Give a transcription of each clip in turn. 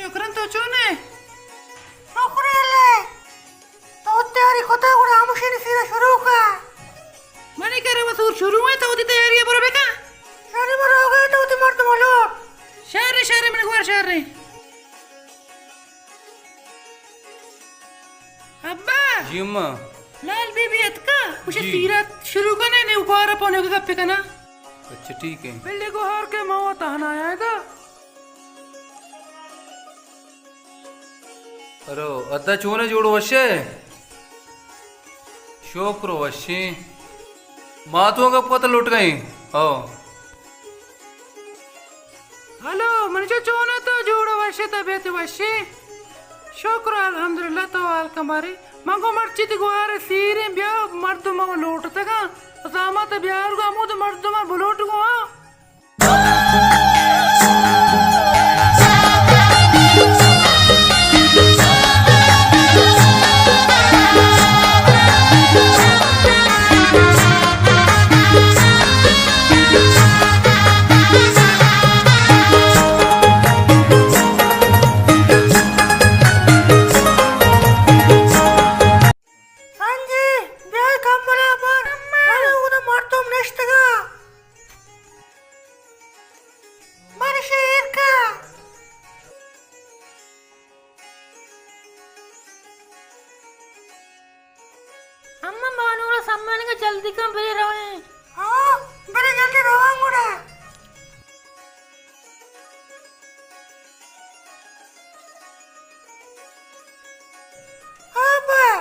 شکرن، تو چون ئے؟ شکر اللہ۔ تو تیاری کتا، گڑا ہمشی سیدھا شروع کا۔ منی کرا وسور شروع ہے، تو وتی تیاری برو بکن۔ شری برو گئے تو وتی مردم لوٹ۔ شر، شر، من گوار شر۔ ابا! جی اماں۔ لال بی بی اتکا، کچھ جی۔ سیرت شروع کنے، نے گوارا پونے کو گپ کنا۔ اچھا، ٹھیک ہے۔ بلے گوہار کے ماں تہنا آیا گا۔ ارو، ادا چونے جوڑ وشے؟ شکر وشیں۔ ما تو گپ کت لوٹ گئیں۔ او۔ ہلو، منی چو چون ئے تو؟ جوڑ وش ئے، طبیعت وش ئے؟ شکر الحمدللہ، تو حال کمارے۔ من گو مرچی تی گوار سیریں، بیا مردم لوٹتگاں۔ زامات بیار گو، ہمود مردم بلوٹ گو، ہاں۔ سنجی، بیا کمبلا پر۔ ارے، اودا مردم نشتگا۔ من شیر کا۔ اما بانورا سمانگا جلدی کن، برے رویں۔ ہاں، برے جلدی روان گڑا۔ ہاں با،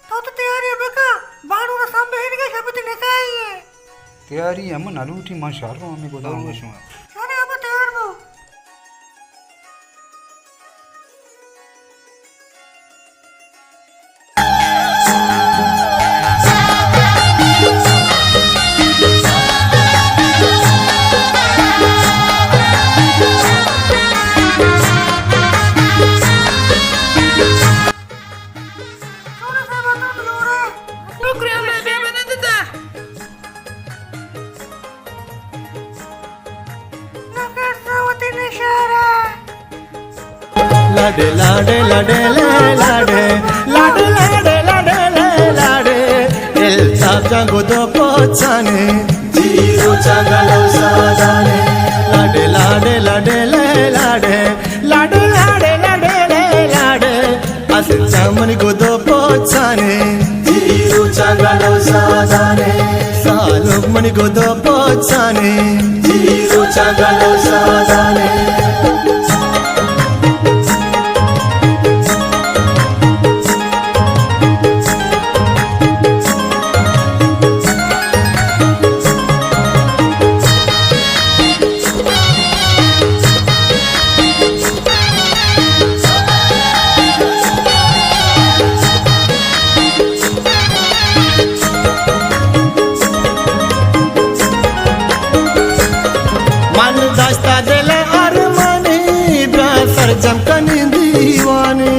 تو تو تیاری بکا، بانورا سمبہینگا، شبتی نکائی ہے۔ تیاری ہم نہ لوٹی، من شہر رو ہمیں گودام شما۔ شہر ہم تیار بو۔ لاڈے لاڈے لاڈے لے لاڈے، لاڈے لاڈے لاڈے لے لاڈے، الطاف جان گدو پوچانے، جیرو چاگلو سادانے۔ لاڈے لاڈے لاڈے لے لاڈے، لاڈے لاڈے لاڈے لے لاڈے، اسل چمن گدو پوچانے، جیرو چاگلو سادانے۔ سالوک من گدو پوچانے، جیرو چاگلو سادانے۔ من داشتا دل ارمانی، بیا سرجم کنی دیوانی۔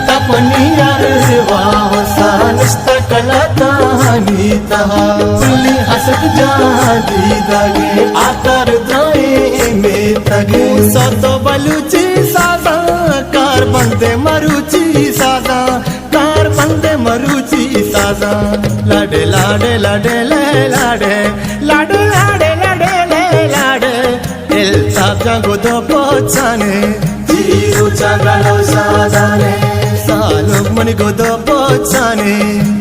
تپنی ارواح سانشتا کلاتانی تہا، کلی حسد جان دیدگے، آتر درائیں میتگے۔ سوتو بلوچی سازاں، کار بندے مروچی سازاں، کار بندے مروچی سازاں۔ لاڈے لاڈے لاڈے لے لاڈے، لاڈے لاڈے لاڈے لے لاڈے، الطاف جان گدو پوچانے، جیرو چاگلو سادانے۔ سالوک من گدو پوچانے،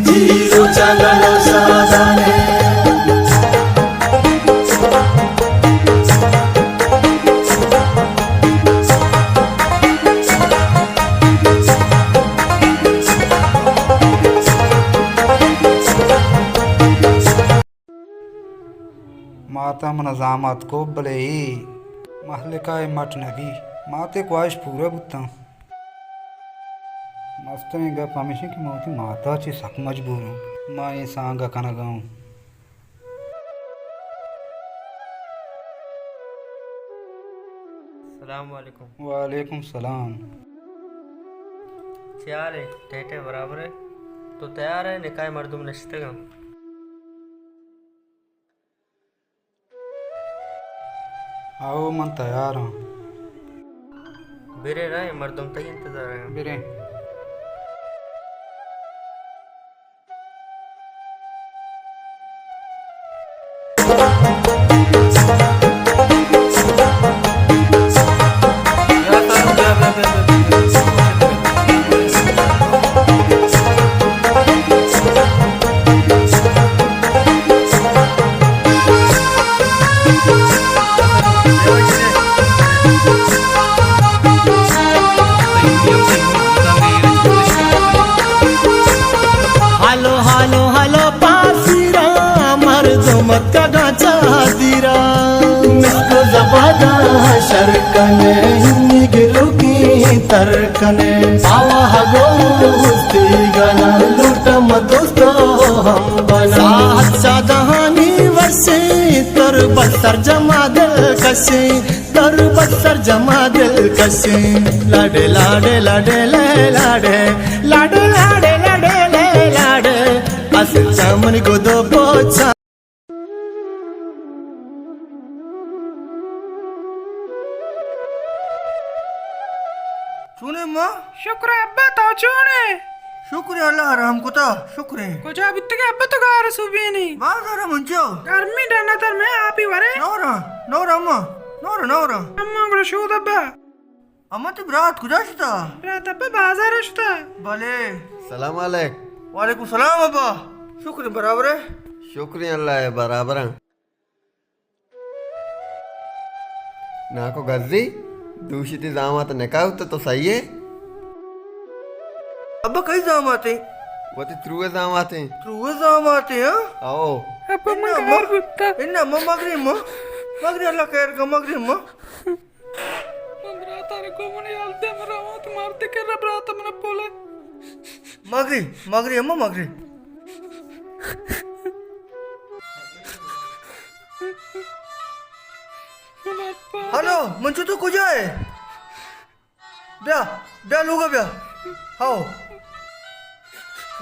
جیرو چاگلو سادانے۔ ماتا من زامات کو، بلے اے مہلکا اے مٹ نبی۔ ماتے خواہش پورا بوتاں۔ مستریں گپ ہمیش انت کہ من وتی ماتا چہ سک مجبور آں۔ ما اے سانگا کنگا اوں۔ السلام علیکم۔ وعلیکم السلام۔ چے حال اے؟ ٹیٹے برابر اے؟ تو تیار اے؟ نکاح مردم نشتگاں۔ آؤ، من تیار آں۔ برے را، اے مردم تئی انتظار ءَ۔ برے۔ ہلو، ہلو، ہلو، پاسیرا، مردم اتکگاں چادیرا۔ مسکو زباداں شر کنے، ہنی گلوکی تر کنے۔ آواہ گو ہستی گنا، لوٹم دوستو ہم بنا۔ ساعت شادہانی وشی، تر بسر جما دل کشی۔ در بسر جما دل کشیں، لاڈے، لاڈے، لاڈے، لے لاڈے، لاڈے، لاڈے، لاڈے، لے لاڈے، اصل چمن گدو پوچا۔ چونیں ما؟ شکر ابا، تو چونیں؟ شکر اللہ رحم کتا، شکر۔ کجا بیتگے ابا تو گار سوبینی؟ بازار منچو۔ گرمی ڈنا تر میں آپی ورے۔ نورا، نورا اما، نورا، نورا۔ اما گڑا شود ابا۔ اما تی برات کجا شتا؟ برات ابا بازار شتا۔ بلے۔ سلام علیک۔ وعلیکم سلام ابا۔ شکر برابر ہے۔ شکر اللہ ہے برابر ہیں۔ ناکو گزی، دوشی تی زامات نکاح ہوتا تو صحیح ہے؟ ابا کئی زامات ہیں؟ وہ تی تروے زامات ہیں۔ تروے زامات ہیں، ہاں؟ آؤ۔ ابا من اما، گار بوتا۔ انا اما مگری اما۔ مگری اللہ خیر کا مگری اما۔ من براتاں گوں من یال دے، من رواں تو مارتے کرا برات من پولے۔ مگری، مگری، اما مگری۔ ہلو، منچو تو کجا ہے؟ بیا، بیا لوگا بیا۔ ہاؤ۔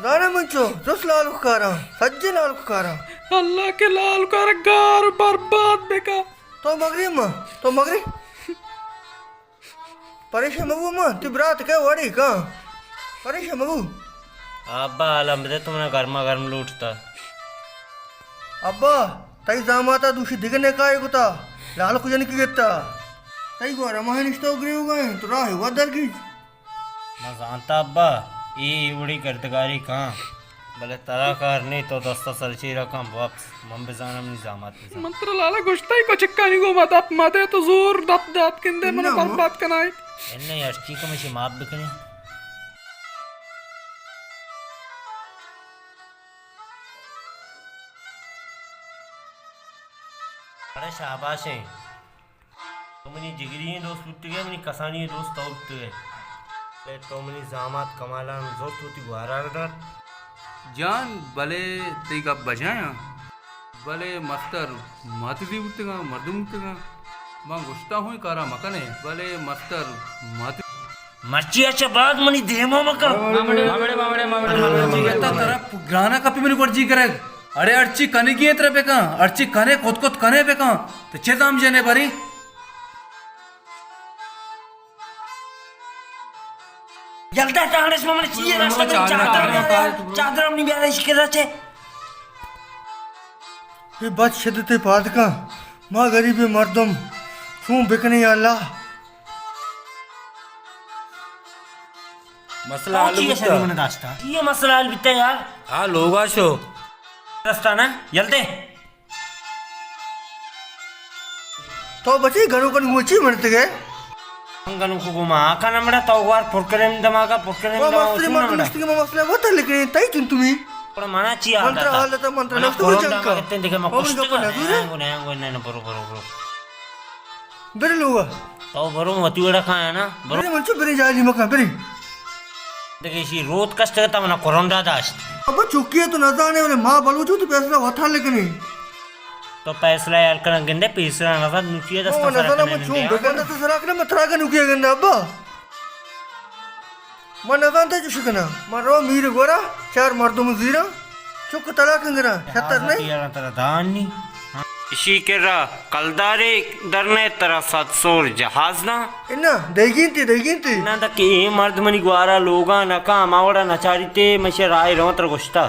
زانے منچو، جس لالک کاراں، سجے لالک کاراں۔ اللہ کے لالک کار گار برباد بکا۔ تو مگری اما، تو مگری۔ پریشان مبو ما، تی برات کئے وڑی کاں؟ پریشان مبو۔ ابا، حالاں بدے، تو منا گرما گرم لوٹتا۔ ابا، تئی زاماتا دوشی دگہ نکاحے کتا، لالک جنکی گتا۔ تئی گوارا ماہ نشتو گریوگا ہیں، تو راہ وا درگیج۔ من زانتا ابا، اے اے وڑی گردگاری کاں۔ بلے ترا کار نے، تو دستا سر چیرا کن واپس، من بزانم نی زامات بزان۔ من ترا لالا گوشتئی کچکانی گو ما دپ مدے، تو زور دپ دات کندے من برباد کنائے۔ انہیں ہرچی کمشی معاف بکنی۔ اڑے شاباشیں۔ تو منی جگری ئیں دوست بوتگ ئے، منی کسانی ئیں دوست تو بوتگ ئے۔ بلے تو منی زامات کمالان زرت وتی گوارا دات۔ جان، بلے تئی گپ بجایاں۔ بلے مستر مات دی بوتگاں، مردم بوتگاں۔ من گوشتا ہوں اے کارا مکنے، بلے مستر مات۔ مرچی اچ بعد منی دیما مکن۔ مامڑے، مامڑے، مامڑے، مامڑے۔ ترا گرانا کپی منی گورجی کرگ۔ اڑے ہرچی کنگی انت ترا بکن، ہرچی کنے کت کت کنے بکن۔ تو چے دام جنے بری؟ یلدا ٹانس من چیے راستا چادر، چادر ہم نہیں بیارے شکر چے۔ اے بد شدت پادکاں، ما غریب مردم چون بکنیں یا اللہ؟ مسئلہ حل بوتا۔ من داشتا۔ یہ مسئلہ حل بیتا یار۔ ہاں، لوگا شو۔ رستہ نا، یلدے۔ تو بچی گنوکن گوچی مرتگے؟ گنوک گو ما آکا نمڑا، تو گوار پر کریم دماغا، پر کریم دماغا مستری مردم مستری ما مسئلہ وطن لکھنے، تئی چن تمی۔ پر منا چی حال داتا؟ منتر حال داتا، منتر نفس کو جنگ کا۔ دیگه ما کشتگا۔ نہ، نہ، برو، برو، برو۔ بر لوگا۔ تو برو، وتی وڑا کھایا نا، برو۔ برے منچو، برے جالی مکان، برے۔ دگہ ایشی روت کشتگ تا منا کرونڈا داشت۔ ابا چکی ہے تو نزانے، بلے ما بلوچو تو فیصلہ وت حل کنی۔ تو فیصلہ حل کنگ گندے، فیصلہ نزان نوکی ہے دستا سرا نزانا کنی من چون نندے، ہاں؟ بگن دستا سرا کنی، من ترا کا نوکی گندے ابا۔ من نزانتا چوش کناں۔ من رو میر گورا، چار مردم زیراں، چک طلاق گراں، شتر نہیں۔ ترا دان نی۔ ہاں۔ اشی کرا کلدارے درنے ترا سد سور جہاز داں۔ انا، دئیگی انت، دئیگی انت۔ نہ دکہ اے مرد منی گوارا لوگا نکاں، ہما وڑا نچاریتے، من اشی راہے رواں ترا گوشتا۔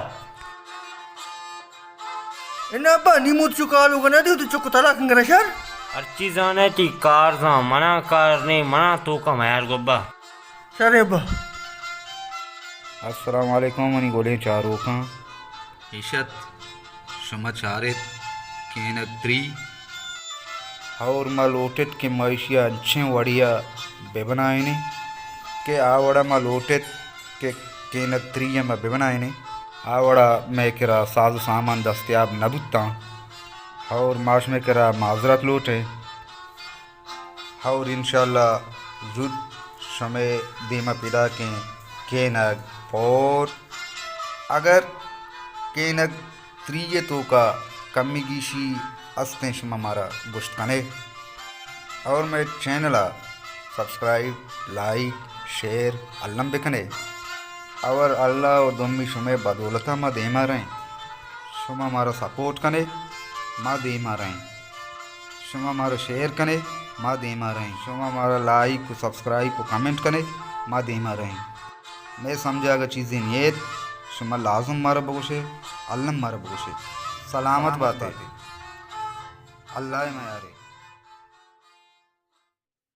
انا ابا، نی من وت چکا لوگا نہ دیو، تو چک طلاق کنگا شر۔ ہرچی زانے تی کار زان، منا کار نے، منا توکا میار گبا۔ شریں با۔ السلام علیکم منی گلیں چاروکاں۔ ایشت شما چارت کینگ تری۔ اور ما لوٹت کہ ما ایشی ء انچیں وڑیا بہ بنائینیں کہ آ وڑا ما لوٹت کہ کینگ تری ء ما بہ بنائینیں۔ آ وڑا مئے کرا ساز و سامان دستیاب نہ بوتاں اور ما شمئے کرا معذرت لوٹیں۔ اور انشاءاللہ زوت شمئے دیما پیداکیں کینگ فور۔ اگر کینگ تری ء توکا کمی گیشی استیں شما مارا گوشت کنے اور مئے چینل ء سبسکرائب، لائک، شیئر الم بکنے اور اللہ و دومی شمئے بدولتا ما دیما رہیں۔ شما مارا سپورٹ کنے، ما دیما رہیں۔ شما مارا شیئر کنے، ما دیما رہیں۔ شما مارا لائک و سبسکرائب و کمنٹ کنے، ما دیما رہیں۔ مئے سمجھا اگہ چیزے نیت، شما لازم مارا بگوشے، الم مارا بگوشے۔ سلامت باتے۔ اللہ ء میارے۔